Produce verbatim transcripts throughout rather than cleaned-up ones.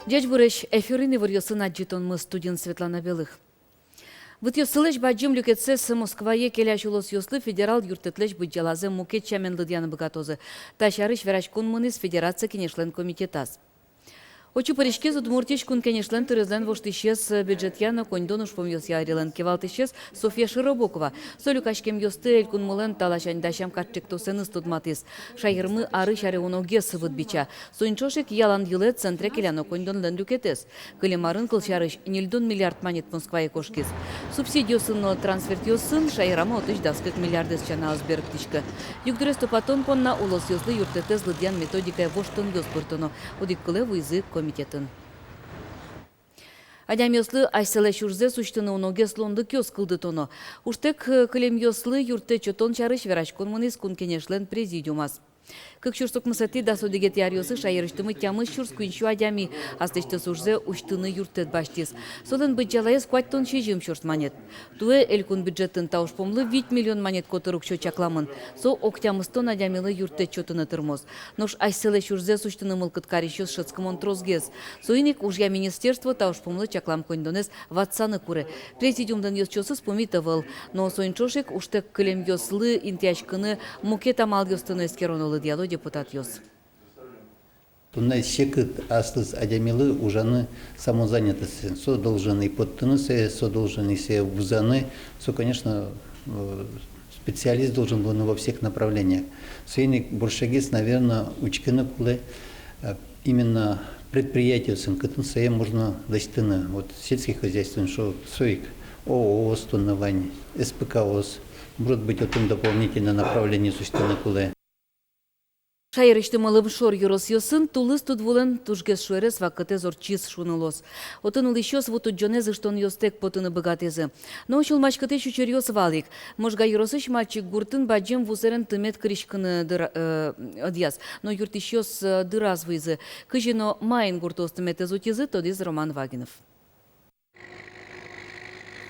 Ӟечбуресь! Эфирын иворъёсын адӟытонмы, студиын Светлана Белых. Вытъёссылэсь бадӟым люкетсэс Москвае келясь улосъёслы федерал юрттэтлэсь быдӟалазэ мукет сямен лыдъяны быгатозы. Та сярысь вераськон мынӥз Федерация Кенешлэн комитетаз. Отчы пыриськиз Удмуртиысь Кун Кенешлэн тырезлэн воштӥсез, бюджетъя но коньдон ужпумъёсъя ӧрилэн кивалтӥсез Софья Широбокова. Со люкаськемъёсты Элькунмылэн та ласянь дасям катчектосэныз тодматӥз. Шаермы арысь аре уногес выт бича. Соин ӵош ик ялан йылэ центре келяно коньдонлэн люкетэз. Кылем арын, кылсярысь, ньыльдон миллиард манет Москвае кошкиз. Субсидиосын но трансфертъёсын шаерамы отысь дас кык миллиардэз сяна ӧз берыктӥськы. Югдурез тупатон понна улосъёслы юрттэтэз лыдъян методикае воштонъёс пыртоно. Одӥг кылэ вуизы комитетын. Адямиослы асьсэлэсь ужзэс усьтыны уногес луонлыкъёс кылдытоно. Ужтэк, э, кылемъёслы юрттэт сётон сярысь вераськон мынӥз Кун Кенешлэн президиумаз. Кык сюрс укмысэтӥ — дас одӥгетӥ аръёсы шаерысьтымы тямыс сюрс куинь сю адями аслэсьтыз ужзэ усьтыны юрттэт басьтӥз. Солэн быдӟалаез куатьтон сизьым сюрс манет. Туэ элькун бюджетын та ужпумлы вить миллион манет котыр уксё чакламын. Со ог тямыстон адямилы юрттэт сётыны тырмоз. Нош асьсэлэсь ужзэс усьтыны мылкыд карисьёс шӧдскымон тросгес. Соин ик ужъя министерство та ужпумлы чаклам коньдонэз ватсаны куре. Президиумлэн ёзчиосыз пумит ӧвӧл. Но соин ӵош ик ужтэк кылемъёслы интыяськыны мукет амалъёсты но эскероно, лыдъяло депутатъёс. Туннэ секыт аслыз адямилы ужаны самозанятостен. Со должен и поттыны сое, со должен и сое вузаны. Со, конечно, э, специалист должен луыны во всех направлениях. Соин ик большегес, наверно, учкыны кулэ, э, именно предприятиосын, кытын сое можно лэсьтыны. Вот сельский хозяйственный, шуо, со ик ООО-ос туннэ вань, СПК-ос. Может быть, отын дополнительно направлениос усьтыны кулэ. Шаерысьтымы лымшор ёросъёсын тулыс тудвулэн тужгес шуэрес вакытэз ортчиз шуыны луоз. Отын улӥсьёс ву тудӟонэз ыштонъёстэк потыны быгатӥзы. Но сюлмаськытӥсь учыръёс вал ик. Можга ёросысь Мальчик гуртын бадӟым ву сэрен тымет кыриськыны дыр-, э, ӧдъяз. Но юрттӥсьёс, э, дыраз вуизы. Кызьы но маин гуртоос тыметэз утизы, тодӥз Роман Вагинов.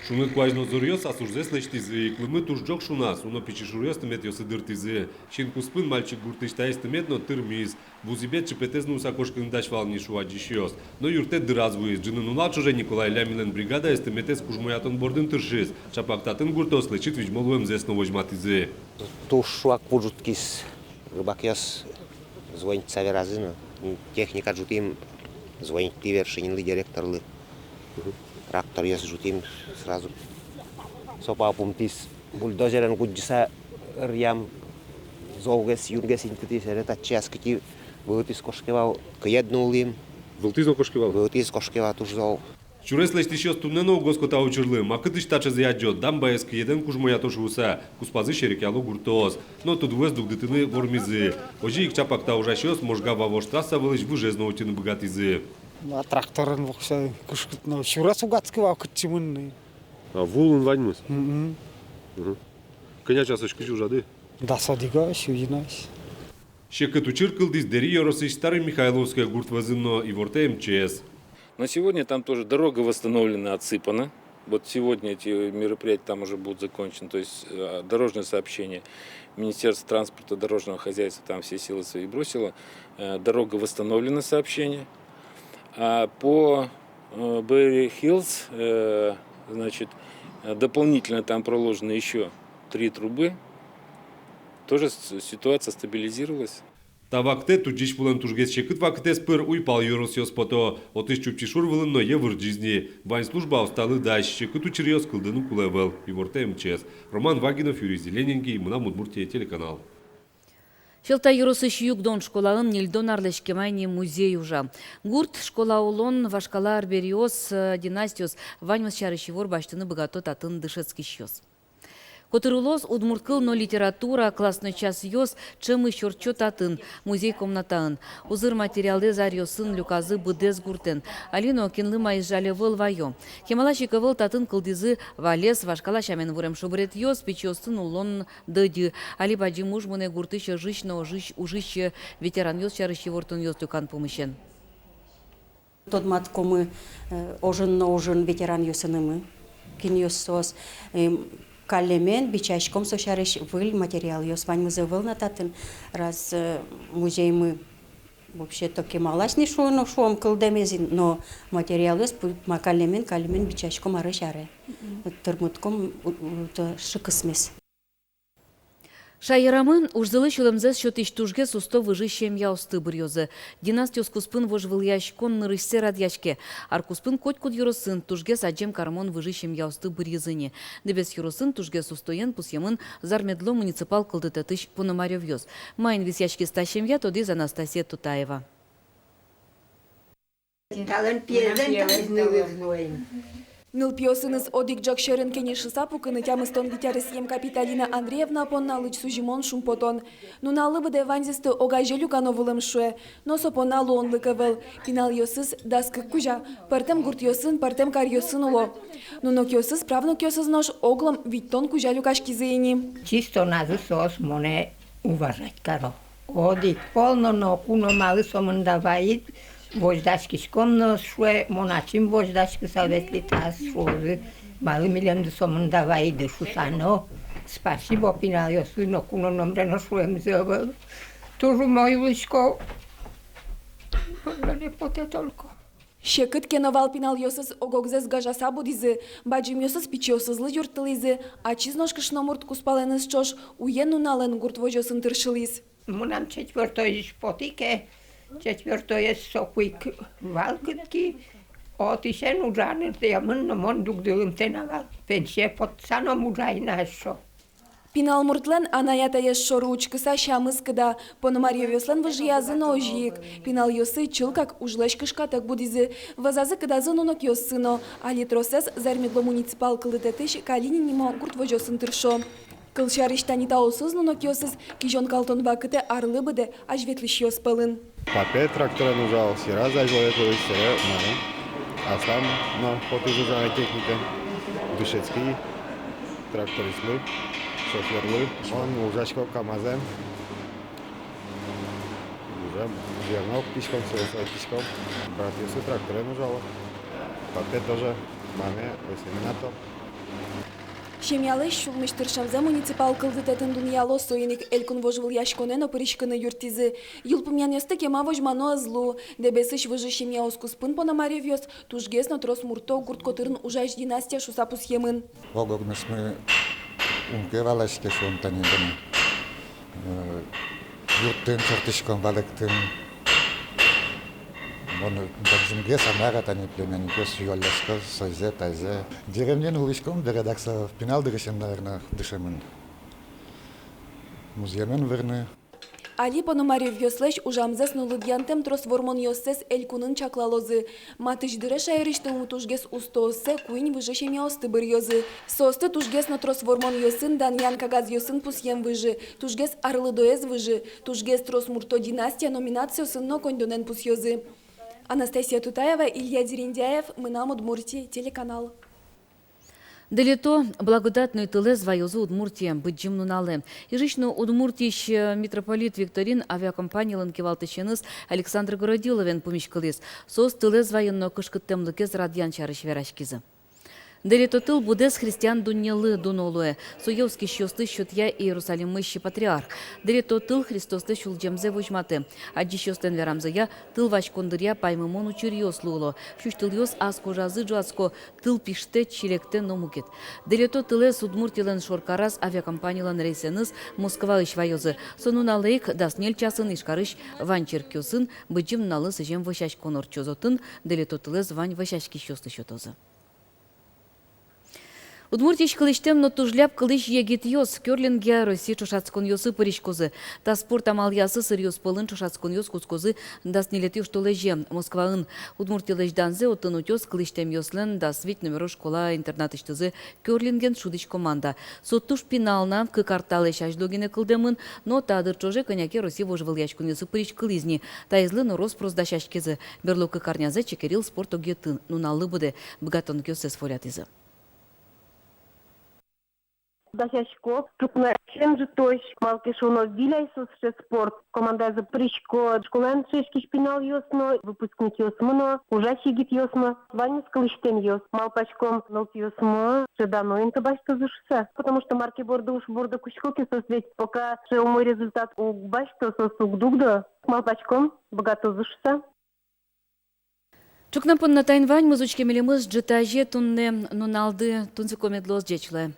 Шуныт куазь но зоръёс ас ужзэс лэсьтӥзы ик. Лымы туж ӝог шуназ, уно пичи шуръёс тыметъёсы дыртӥзы. Син куспын Мальчик гуртысь таиз тымет но тырмиз. Ву зӥбет чыпетэз нуыса кошкыны дась вал ни, шуо адӟисьёс. Но юрттэт дыраз вуиз. Ӝыны нунал ӵоже Николай Ляминлэн бригадаез тыметэз кужмоятон бордын тыршиз. Чапак татын гуртоос лэчыт визьмо луэмзэс но возьматӥзы. Туж шуак ву ӝутскиз. Рыбакъёс звонить саверазы но, техника ӝутӥм, звонить тӥ Вершининлы, директорлы. Тракторъёс ӝутӥм сразу. Сопа пумтӥз, бульдозерен гудӟыса ыръям, золгес, юнгес интытӥз, эре татчы ас кытӥ вылтӥз кошке вал, кыед нуллӥм. Вылтӥз но кошке вал? Вылтӥз кошке вал, туж зол. Сюрес лэсьтӥсьёс туннэ но уг оско та учырлы. Ма кытысь таӵезэ адӟо, дамбаез кыедэн кужмоятон шуыса, куспазы серекъяло гуртоос. Но тудвуэз дугдытыны вормизы. Озьы ик чапак та ужасьёс Можга — Вавож трасса вылысь выжез но утьыны быгатӥзы. А тракторен воксё кышкыт но, сюрес уг адскы вал кытчы мыныны. А, ву улын ваньмыз? Мгм. Мгм. Кӧня часозь кызьы ужады? Дас одӥгозь, сю инозь. Секыт учыр кылдӥз Дэри ёросысь Старомихайловское гурт вӧзын но, ивортэ МЧС. На сегодня там тоже дорога восстановлена, отсыпана. Вот сегодня эти мероприятия там уже будут закончены. То есть, э, дорожное сообщение, Министерство транспорта, дорожного хозяйства там все силы свои бросило. Э, дорога восстановлена, сообщение. А по, э, Берри Хиллз, э, значит, э, дополнительно там проложены ещё три трубы. Тоже с-, ситуация стабилизировалась. Та вакытэ тудӟись вулэн тужгес секыт вакытэз пыр уйпал ёросъёс пото. Отысь Чупчи шур вылын но йӧ вырӟиз ни. Вань службаос та лыдась, секыт учыръёс кылдыны кулэ ӧвӧл, ивортэ МЧС. Роман Вагинов, Юрий Зелененький, «Мынам Удмуртие» телеканал. Сьӧлта ёросысь Югдон школаын ньыльдон арлэсь кема ини музей ужа. Гурт, школа улон, вашкала арбериос, э, династиос — ваньмыз сярысь ивор басьтыны быгато татын дышетскисьёс. Котыр улос, удмурт кыл но литература, классной часъёс ӵемысь ортчо татын, музей комнатаын. Узыр материалэз аръёсын люказы быдэс гуртэн. Али но кинлы маиз жаль ӧвӧл, вайо. Кемалась ик ӧвӧл татын кылдӥзы валес, вашкала сямен вурем шобретъёс, пичиосын улон дӧдьы. Али бадӟым уж мынэ гуртысь ӧжысь но ӧжысь ужысь ветеранъёс сярысь ивортонъёс люкан пумысен. Тодматскомы, э, ожын но ожын ветеранъёсынымы, кинъёс соос, э, каллемен, бичаськом со сярысь выль материалъёс, ваньмыз ӧвӧл на татын, раз, э, музеймы Вообще-то кемалась ни шуоно, шуом, кылдэмез ини, но материалъёс пу-, ма каллемен, каллемен бичаськом арысь аре. Тырмытӥськом, у, у, то шыкысмес. Шаерамы ужзылы сюлэмзэс сётӥсь тужгес усто выжы семьяосты быръёзы. Династиос куспын вожвылъяськон нырысьсэ радъяське. Ар куспын котькуд ёросын тужгес адӟем кармон выжы семьяосты быръизы ини. Дэбес ёросын тужгес устоен пусъемын Зар-Медло муниципал кылдытэтысь Пономарёвъёс. Маин висъяськиз та семья, тодӥз Анастасия Тутаева. Талэн пиезэн талэн нылыз луэм. Нылпиосыныз одӥг ӝӧк сьӧрын кенешыса пукыны тямыстон вить аресъем Капиталина Андреевна понна лыдӟисьёс сузимон, шумпотон. Нуналлы быдэ ваньзэсты огазе люкано вылэм, шуэ. Но со понна луонлык ӧвӧл. Пиналъёсыз дас кык кузя. Пӧртэм гуртъёсын, пӧртэм каръёсын уло. Нунокъёсыз, правнукъёсыз нош оглом витьтон кузя люкаськизы ини. Чисто назы соос монэ уважать каро. Одӥг пол но ноку но, малы сомында вайид, возьдаськиськом но, шуэ, мон ачим возьдаськыса ветлӥ, таз шуозы, малы милемды сомында вайиды шуса но. Спасибо пиналъёслы, ноку но номре но шуэмзы ӧвӧл. Туж умой улӥсько. Вӧлэ потэ только. Секыт ке но вал, пиналъёсыз ог-огзэс гажаса будӥзы, бадӟымъёсыз пичиосызлы юрттылӥзы, ачиз нош кышномурт кузпалэныз ӵош уен-нуналэн гурт возёсын тыршылӥз. Мынам четвёртойысь потӥ ке, четвёртоез соку ик вал кытӥ ке, отысен ужаны тӥямын но, мон дугдылымтэ на вал, пенсие потса но ум ужай на эшшо. Пиналмуртлэн анай-атаез шоры учкыса сямыз кыда. Пономарёвъёслэн выжыязы но озьы ик. Пиналъёссы чылкак ужлэсь кышкатэк будӥзы. Вӧзазы-кыдазы нунокъёссы но. Али тросэз Зар-Медло муниципал кылдытэтысь Калинин нимо гурт возёсын тыршо. Кылсярысь, тани таосыз нунокъёсыз кизён-калтон вакытэ арлы быдэ азьветлӥсьёс пӧлын. Папе тракторен ужало, сразу азьло ветлӥз, сразу мамы. Аслам но потӥз ужаны техникаен. Дышетски трактористлы, шофёрлы. Мон ужасько КамАЗен. Уже зерно октӥськом, силос октӥськом. Братъёсы тракторен ужало. Папе тоже, маме весельно то. Семьялэсь сюлмысь тыршемзэ муниципал кылдытэтын дунъяло, соин ик элькун вожвылъяськонэ но пыриськыны юрттӥзы. Йылпумъянъёсты кема возьмано ӧз лу. Дэбесысь выжы семьяос куспын Пономарёвъёс тужгес но трос мурто гурт котырын ужась династия шуса пусъемын. Ог-огмесмы ум ке валаське, шуом, тани, тани. Э, юрттыны чортӥськом валэктыны. Мон бадӟымгес, а мар-а, тани племянникъёс юаллясько сойзэ-тайзэ. Деревняын улӥськом бере, дак со пинал дырысен, наверно, дышемын музъемен вырны. Али Пономарёвъёслэсь ужамзэс но лыдъянтэм трос вормонъёссэс элькунын чаклалозы. Матысь дыре шаерысьтымы тужгес устооссэ куинь выжы семьяосты быръёзы. Соосты тужгес но трос вормонъёсын, данъян кагазъёсын пусъем выжы, тужгес арлыдоез выжы, тужгес трос мурто династия номинациосын но коньдонэн пусъёзы. Анастасия Тутаева, Илья Дерендяев, «Мынам Удмуртие» телеканал. Дэлето благодатной тылэз ваёзы Удмуртие Быдӟым нуналэ. Ижысь но Удмуртиысь, э, митрополит Викторин авиакомпаниялэн кивалтӥсеныз Александр Городиловен пумиськылӥз. Соос тылэз ваён но кышкыттэмлыкез радъян сярысь вераськизы. Дэлето тыл быдэс христиан дуннелы дуно луэ. Сое оскисьёслы сётъя Иерусалимысь патриарх. Дэлето тыл Христослэсь улӟемзэ возьматэ. Адӟисьёслэн верамзыя, тыл васькон дыръя паймымон учыръёс луыло. Сюсьтылъёс ас кожазы ӝуатско, тыл пиштэ, чилектэ но мукет. Дэлето тылэз Удмуртилэн шоркараз авиакомпаниялэн рейсэныз Москваысь ваёзы. Со нуналэ ик дас ньыль часын Ижкарысь вань черкъёсын Быдӟым нуналлы сӥзем вӧсяськон ортчоз. Отын дэлето тылэз вань вӧсяськисьёслы сётозы. Удмуртиысь кылӥсьтэм но туж ляб кылӥсь егитъёс кёрлингъя Россиысь ӵошатсконъёсы пыриськозы. Та спорт амалъясысь ӧръёс пӧлын ӵошатсконъёс кутскозы дас ньылетӥ оштолэзе Москваын. Удмуртилэсь данзэ отын утёз кылӥсьтэмъёслэн дас вить номеро школа-интернатысьтызы кёрлинген шудӥсь команда. Со туж пинал на, кык ар талэсь азьло гинэ кылдэмын, но та дыр ӵоже кӧня ке Россиысь вожвылъяськонъёсы пыриськылӥз ни. Таизлы но рос-прос дасяськизы. Берло кык арнязэ чекериль спорт огазеяськон нуналлы быдэ быгатонлыкъёссэс волятӥзы. Дасясько, ӵукнаысен ӝытозь, малы ке шуоно, выль ай со сыӵе спорт. Командаязы пырисько школаын дышетскись пиналъёс но, выпускникъёсмы но, ужась егитъёсмы, ваньмыз кылысьтэмъёс. Малпаськом, нылпиосмы сыӵе дано инты басьтозы шуыса. Потому что мар ке борды, уж борды кутско ке, соос ведь пока сыӵе умой результат уг басьто, соос уг дугдо. Малпаськом, быгатозы шуыса. Ӵукна понна таин ваньмыз. Учке милемыз ӝытазе туннэ нуналды. Тунсыко мед луоз. Ӟеч луэ.